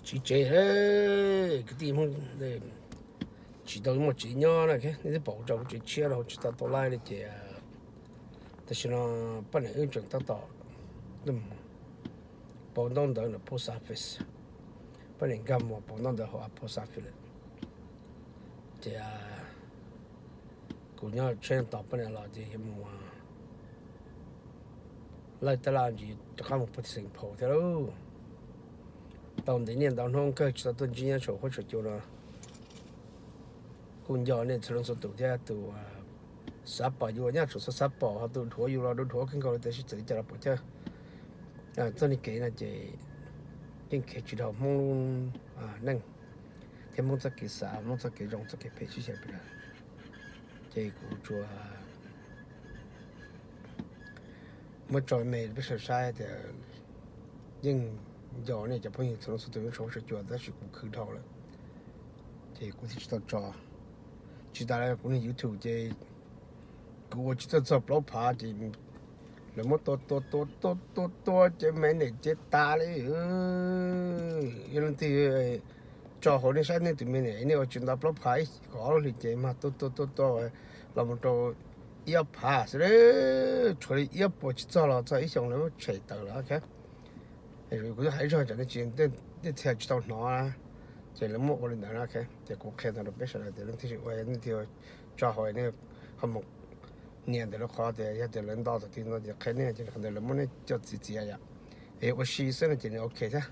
Tsev tsev, kwv tij Hmoob, tsis tau muaj tsev nyob na, nej twb pom kuv tso kuv tsev tshiab rau tsis tau tau laij li ces tam sim no poj niam wb tseem tab tom pauv ntaub ntawv ntawm post office, poj niam nkag mus pauv ntaub ntawv hauv post office lawm. Ces kuv nyob tsheb tos poj niam los ces yuav mus laij tab laj ntsis rov qab mus pem Xeem Phaum thiab lauj. Tau ntev niaj ntau hnub kawg tsis tau tuaj ntsib nyob saum huab saum cua no. Kuj nco nej txhua leej txhua tus thiab, tus xav pom yus los nyob saum xav xav pom, ho tus dhuav yus los dhuav dhuav kawg nkaus li, tiam sis txawm li cas los pom thiab. Txoj niag kev no ces yeej kev tsis dhau Hmoob lub neej thiab Hmoob txoj kev xav, Hmoob txoj kev zoo txoj kev phem sib xyaw pes daws. Ces kuv tsuas muab tso me peb sawv saib tias yeej nco nej cov phooj ywg txhua leej txhua tus nyob saum huab saum cua tab sis kuv khwv dhau lawm ces kuv thiaj tsis tau tso. Tsis tas li kuv niag YouTube ces kuv ua tsis txog txog plaub phav ces lawv muab tua tua tua tua tua tua ces me ntawm ces tas li. Yog leej twg tso hauv nej saib nej tus me ntawm nej ua tsis tau plaub phav ib kaum ob lub hlis ces mag tua tua tua tua los mus rau ib ob phav xwb, tshuav li ib ob puas tsis txog los txog ib xyoos lawv muab tshem tawm lawm. Kuv twb hais zog cov nej tsis, nej thiaj tsis tau hnov na, ces lawv muab ua li ntawd na. Ces kuv qhia ntawd rau peb sawv daws tias leej twg ua nej thiaj tso hauv nej ho mus nias ntawm lub qhov tias yog tias lawv nto tom ti no ces qhia nej ces qhov ntawd lawv muab nej coj txiav txiav yom. Es ua si xwb no ces nws ok thiab.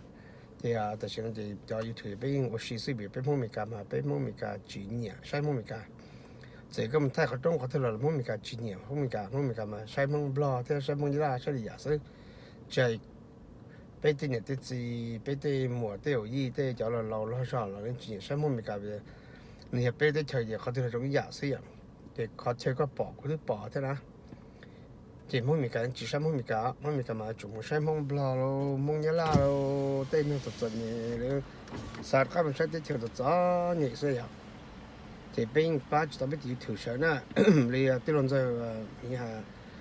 Ces tam sim no ces cov YouTube peb yeej ua si xwb vim peb Hmoob Amelikas mas peb Hmoob Amelikas tsis nyiam saib Hmoob Amelikas. Txawm koj mus thaij qhov roob qhov twg los Hmoob Amelikas tsis nyiam Hmoob Amelikas, Hmoob Amelikas mas saib Hmoob Nplog thiab saib Hmoob Nyab Laj saib li yam xwb. Tsis hais peb tej niam tej txiv, peb tej muam tej yawm yij, tej cov laus laus log zog los yeej tsis nyiam saib Hmoob Amelikas vim nws yog peb teb chaws ces qhov twg los zoo ib yam xwb yom. Ces qhov chaw koj pom kuv twb pom thiab na. Ces Hmoob Amelikas yeej tsis saib Hmoob Amelikas, Hmoob Amelikas mas tsuas mus saib Hmoob Nplog los Hmoob Nyab Laj los tej neeg txom txom nyem, lawv xav rov qab mus saib teb chaws txom txom nyem xwb yom. Ces peb yeej pab tsis tau peb tus YouTube sawv na. Li tij laug Ntxawg,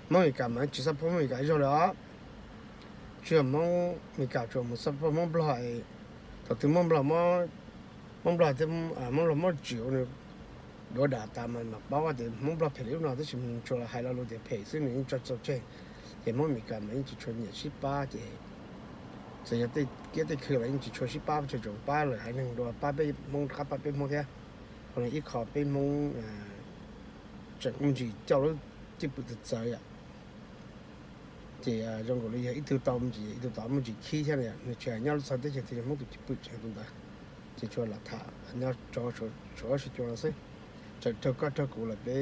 Hmoob Amelikas mas tsis xav pab Hmoob Amelikas ib zaug li os. Tsuas yog Hmoob Amelikas tsuas mus xav pab Hmoob Nplog. Thaum twg Hmoob Nplog, Hmoob Nplog thiab Hmoob Nplog muab tsim ua nws duav dam tas mas mam paub tias Hmoob Nplog phem li lub no, tab sis tsuas hais lo lus tias phem xwb nws yeej tso txaus tseg. Ces Hmoob Amelikas mas yeej tsis tshua nyiam sib pab ces txawm yog tej kiab tej khw los yeej tsis tshua sib pab, tsuas tseem pab lawm haiv neeg dua, pab peb Hmoob rov qab pab peb Hmoob thiab. Qhov no ib qho peb Hmoob tseem muaj ntsis coj lub cwj pwm txawv txawv yom. Ces zoo nkaus li yog ib tug tau me ntsis, ib tug tau me ntsis khib thiab, nws tsis hais nyob lub txhua teb chaws tias yog Hmoob tus cwj pwm tseem tus ntawd. Ces tsuas lam tham nyob rau saum huab saum cua no xwb. Txawm raug koj raug kuv los peb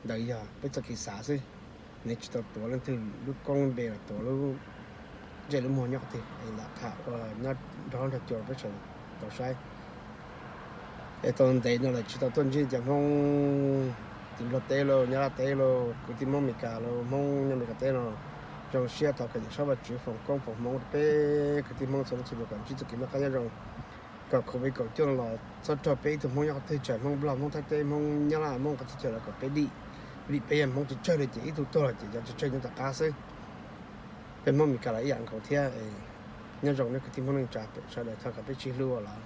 ntawd yog peb txoj kev xav xwb. Nws tsis tau tuav leej twg lub koob lub npe los tuav lub ntsej lub muag nyob qhov twg, lam tham ua nyob nrog huab nrog cua peb sawv daws tau saib. Es tau ntev no lawm tsis tau tuaj ntsib cov Hmoob tim Nplog teb los Nyab Laj teb los kwv tij Hmoob Amelikas los Hmoob nyob Amelikas teb no, zoo siab thov kom Yawm Saub Vajtswv foom koob foom hmoov rau peb kwv tij Hmoob txhua leej txhua tus kom ntsib txoj kev noj qab nyob zoo, kom COVID kaum cuaj no los txhob raug peb ib tug Hmoob nyob qhov twg, tsis hais Hmoob Nplog, Hmoob Thaib teb, Hmoob Nyab Laj, Hmoob qhov twg los kom peb dim, vim peb yog Hmoob tsawg tsawg li ces ib tug tuag lawm ces cov tsawg tsawg nyob tom qab xwb. Peb Hmoob Amelikas los ib yam nkaus thiab. Nyob zoo nej kwv tij Hmoob neej tsa sawv daws, thov kom peb tsis hlub los